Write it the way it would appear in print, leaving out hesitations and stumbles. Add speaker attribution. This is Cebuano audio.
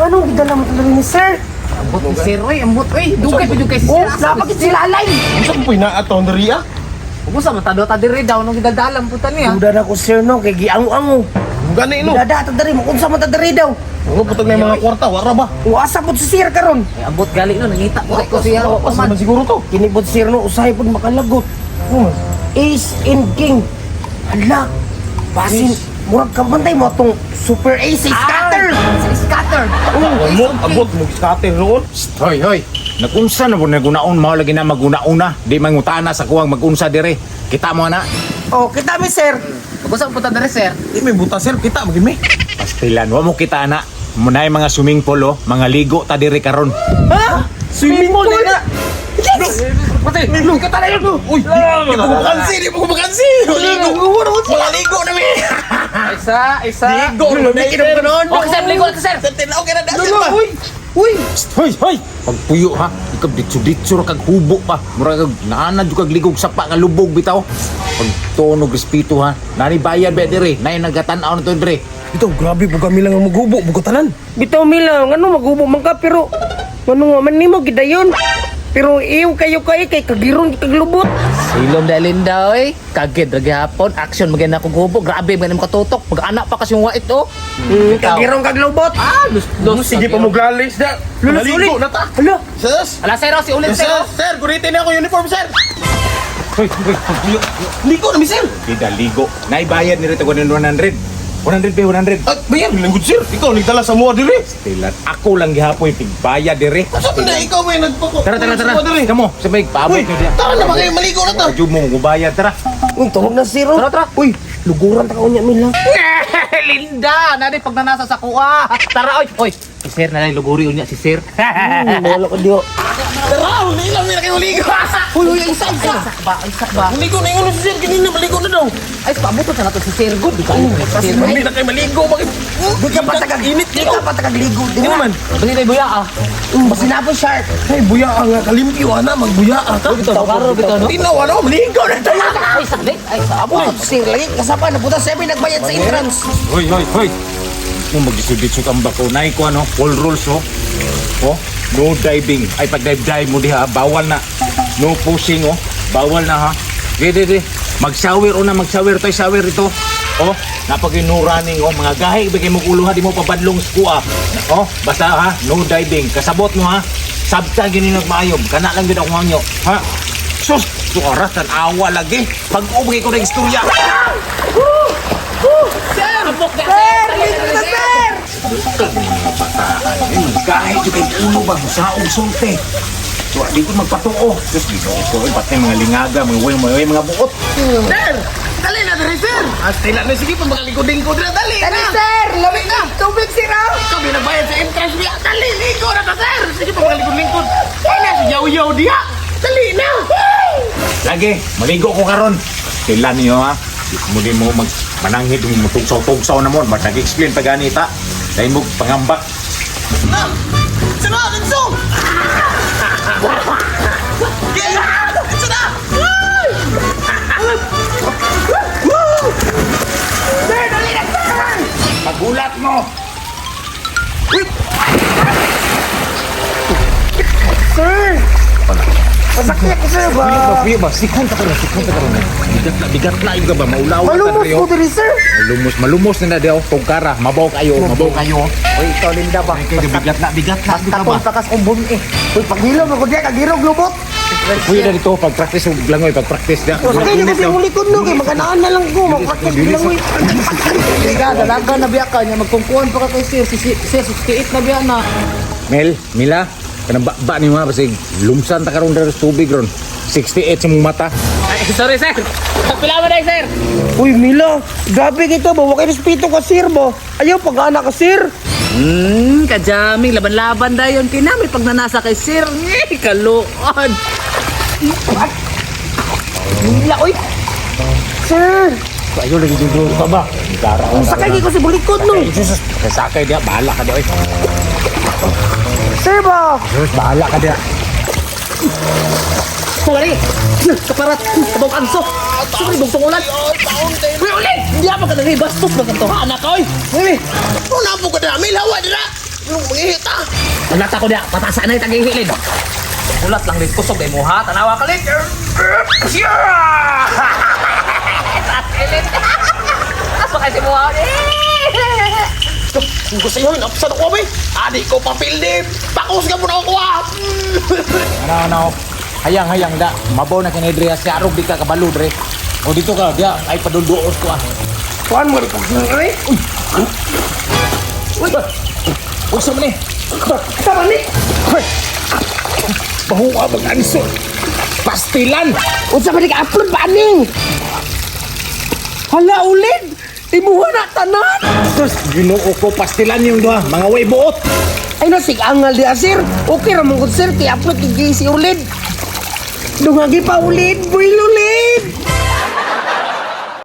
Speaker 1: Anong gidala mo talaga ni sir?
Speaker 2: Ambot ni sir, oy, ambot, oy. Dugay pa jud kay
Speaker 1: Oh,
Speaker 2: sir. Asa
Speaker 1: napakit sila alay.
Speaker 3: Unsa po inaaton diri ah?
Speaker 2: Ug sa matado ta diri daw nung gidaldalan po ta niya.
Speaker 1: Duda na ko sir no, kay giango-ango.
Speaker 3: Gani no.
Speaker 1: Dada ta diri mo kung sa man ta diri daw.
Speaker 3: Ano putag na yung mga kwarta, wara ba?
Speaker 1: Uasa pud si sir karon.
Speaker 2: Ay, ambot gali no, nangita ko ko siya.
Speaker 3: Pas
Speaker 2: Man.
Speaker 3: naman siguro to.
Speaker 1: Kini pud sir no, usahay pud makalagot. Ace and King. Hala. Basin murag kabantay mo atong super ace scatter.
Speaker 2: Ah, scatter.
Speaker 3: Mo, abot mo scatter roon.
Speaker 4: Hoy, hoy. Nagunsa na po nagunaon mao lagi na magunauna. Di mangutana sa kuwang magunsa dire. Kita mo na.
Speaker 1: Oh, kita mi sir.
Speaker 2: Ug sa punta diri, sir.
Speaker 3: Di may buta sir, kita magin mi.
Speaker 4: Pastilan, wa mo kita na. Munay mga swimming pool oh, mga ligo ta dire karon.
Speaker 1: Ha?
Speaker 3: Swimming pool na.
Speaker 1: Yes!
Speaker 3: Pati, kita na yun. Uy, di po makansi, di po makansi. Ligo. Wala ligo na mi.
Speaker 2: Isa, isa.
Speaker 3: Ligo na mi.
Speaker 2: Okay, sir, ligo na sir.
Speaker 3: Sir, tinaw ka na sir ba?
Speaker 1: Uy! Uy!
Speaker 4: Hoy, hoy. Pagpuyo ha. Ikaw ditso-ditso ra kag hubo pa. Mura kag naana jud kag ligog sapa nga lubog bitaw. Pagtunog respeto ha. Nani bayad ba dire? Nay nagatan-aw na to dire.
Speaker 3: Ito, grabe po kami lang ang maghubo, bugatanan.
Speaker 1: Bitaw mila, ngano maghubo man ka pero ngano nga man nimo gidayon. Pero iw kayo kay kay kagiron kaglubot.
Speaker 2: Silom da Linda oy. Kagid ra gihapon, action magay na kog hubo. Grabe man mo katutok. Pag-anak pa kasi yung wait oh.
Speaker 1: Kagiron kaglubot.
Speaker 2: Ah, lus lus.
Speaker 3: Sige pa maglalis na.
Speaker 1: Lulos
Speaker 3: Maligo
Speaker 1: ulit.
Speaker 3: na ta.
Speaker 1: Hala,
Speaker 3: Sus!
Speaker 2: Ala sir, oh, si ulit sir.
Speaker 3: Sir, sir, guritin na ako uniform, sir.
Speaker 4: Hoy, hoy, pagpuyo.
Speaker 3: Ligo na mi, sir.
Speaker 4: Di ligo. Nay bayad ni rito 100. 100 ba 100?
Speaker 3: At bayan, lingkod sir. Ikaw nagdala sa mua diri.
Speaker 4: Pastilan. Ako lang gihapoy tigbayad dire.
Speaker 3: Asa man na ikaw may nagpako.
Speaker 4: Tara, tara, tara.
Speaker 3: Sa mua diri.
Speaker 4: Kamo, sabay paabot
Speaker 3: Uy,
Speaker 4: nyo diya.
Speaker 3: tara na ba kayo maligo na ta?
Speaker 4: Radyo mo gubayad tara.
Speaker 1: Uy, tawag na sir. oh.
Speaker 2: Tara, tara.
Speaker 1: Uy, luguran ta ka unya mila.
Speaker 2: Linda, nani pag nanasa sa kuha. Tara oy. Oy, si sir na lang luguri unya si sir.
Speaker 1: Wala ko diyo.
Speaker 3: Tara, hindi lang na kayo maligo.
Speaker 1: Uy, uy, isa, isa.
Speaker 2: Ay, sak ba? Ay, sak ba?
Speaker 3: Maligo na yung si sir kanina, maligo na daw.
Speaker 2: Ay, paabot na nato si sir good. Di kayo si sir.
Speaker 3: Hindi na kayo maligo, bakit?
Speaker 1: Di ka pa tagag
Speaker 3: Init
Speaker 1: Di ka pa tagagligo. Di
Speaker 3: Hindi
Speaker 1: ba?
Speaker 3: naman.
Speaker 2: Bali na buya ah.
Speaker 1: Basin na po shark.
Speaker 3: Hey, buya ka nga, kalimpyo ana, magbuya ka.
Speaker 2: Bitaw, karo bitaw no.
Speaker 3: Tinaw ano, maligo na tayo.
Speaker 2: Ay, sakit. Ay, sa
Speaker 1: Abo, sir lagi kasapa na puta seven nagbayad sa entrance.
Speaker 4: Hoy, hoy, hoy. Mo magdisod-disod ang bako. Nay ko ano, full rules oh. Oh, no diving. Ay pag dive dive mo diha, bawal na. No pushing oh. Bawal na ha. Di di di. Mag-shower una, mag-shower toy, shower ito. Oh, napag no running oh, mga gahi bigay mo ulo ha, di mo pabadlong sa kuha. Oh, basta ha, no diving. Kasabot mo ha. Sabta gini nagmaayom. Kana lang gid ako hangyo. Ha? Sus, suara tan awa lagi. Pag-ubay ko ng istorya.
Speaker 1: Sir, ligo na sir.
Speaker 4: Bataan. Eh, kahit yung kay ulo ba, saong sulte. So, di ko magpatuo. Diyos, ginoo ko, eh, ba't may mga lingaga, mga way, mga way, mga buot.
Speaker 3: Sir, dali na diri sir. Astila na sige pa magalikod-lingkod na dali
Speaker 1: Dali
Speaker 3: na.
Speaker 1: sir, lamig na. Tubig sir ah.
Speaker 3: Ikaw may nagbayad sa entrance niya. Dali, ligo na ta sir. Sige pa magalikod-lingkod. Ay na si yaw-yaw diha. Dali na.
Speaker 4: Lagi, maligo ko karon. Sila niyo ha. Di mo di mo mag mananghid mo tugsaw-tugsaw na mo. Ba't nag-explain pa ganita? Dahil mo pangambak.
Speaker 3: Na. Sino? Dito. Dito na.
Speaker 1: Sir, dali na sir.
Speaker 4: Pagulat mo!
Speaker 1: Sir. Pasakit ko sir ba?
Speaker 4: Kuya ba? Sikon ta karon, sikon ta karon. Bigat na, bigat na yung ka ba? Maulaw ka
Speaker 1: Malumos
Speaker 4: tayo.
Speaker 1: ko diri sir.
Speaker 4: Malumos, malumos na na daw. Tugkara, mabaw kayo, mabaw kayo.
Speaker 2: Oy, ikaw Linda ba?
Speaker 4: Ay, kayo, bigat na, bigat na.
Speaker 2: Basta kung takas kong bun eh.
Speaker 1: Uy, paghilom ako diya kagirog lubot.
Speaker 4: Kuya na dito, pag-practice og langoy, pag-practice na.
Speaker 1: Sakay ko sa imong likod no kay makanaan na lang ko, mag-practice ko lang uy.
Speaker 2: Linda, dalaga na biya ka niya magkungkuan pa ka kay sir. Si sir 68 na biya na.
Speaker 4: Mel, Mila, kanang ba ni mga basig lumsan ta karon diri sa tubig ron. 68 sa mong mata.
Speaker 2: Ay, sorry sir. Pila mo na sir.
Speaker 1: Uy, Mila, grabe kita ba? Wa kay respeto ka sir ba? Ayaw pag-ana ka sir.
Speaker 2: Kajaming laban-laban dayon kinami pag nanasa kay sir. Eh, kaluod. Mila, oy.
Speaker 1: Sir,
Speaker 4: Ayo lagi dito ka ba? Gara.
Speaker 1: sakay ko sa imong likod no.
Speaker 4: Jesus, sakay dia bahala ka dia oy.
Speaker 1: Sir ba?
Speaker 4: Jesus, bahala ka dia.
Speaker 2: Sorry. Kaparat. Kabog anso. Sorry, bugtong ulan. Uy, ulit! Hindi ako ka nang bastos ba kanto? Anak, oy! Uy!
Speaker 3: Una po ka na, may lawa dira. Mangihita.
Speaker 2: Ulat ako diya, patasa na itang gihilid. Ulat lang dit kusog kay mo ha, tanawa ka lid. Taas pa kasi mo ha.
Speaker 3: Kung gusto yun, upsan ako ba? Adi ko papildi. Pakos ka muna ako ah.
Speaker 4: Ano, ano? Hayang, hayang da. Mabaw na kini Dre. Si Arog di ka kabalo, Dre. O dito ka, diya. Ay, padulduos ko ah.
Speaker 1: Kuan mo rin ko. Uy.
Speaker 4: Uy! Uy, sa man eh.
Speaker 1: Tama ni.
Speaker 4: Bahuwa bang ansol. Pastilan!
Speaker 1: Unsa man upload ba aning? Hala ulid. Imuha na tanan.
Speaker 4: Sus, ginoo ko, pastilan yung duha. Mga way buot.
Speaker 1: Ay na sig angal di sir. Okay ra mong sir kay upload kay si ulid. Dungagi pa ulid, buil ulid.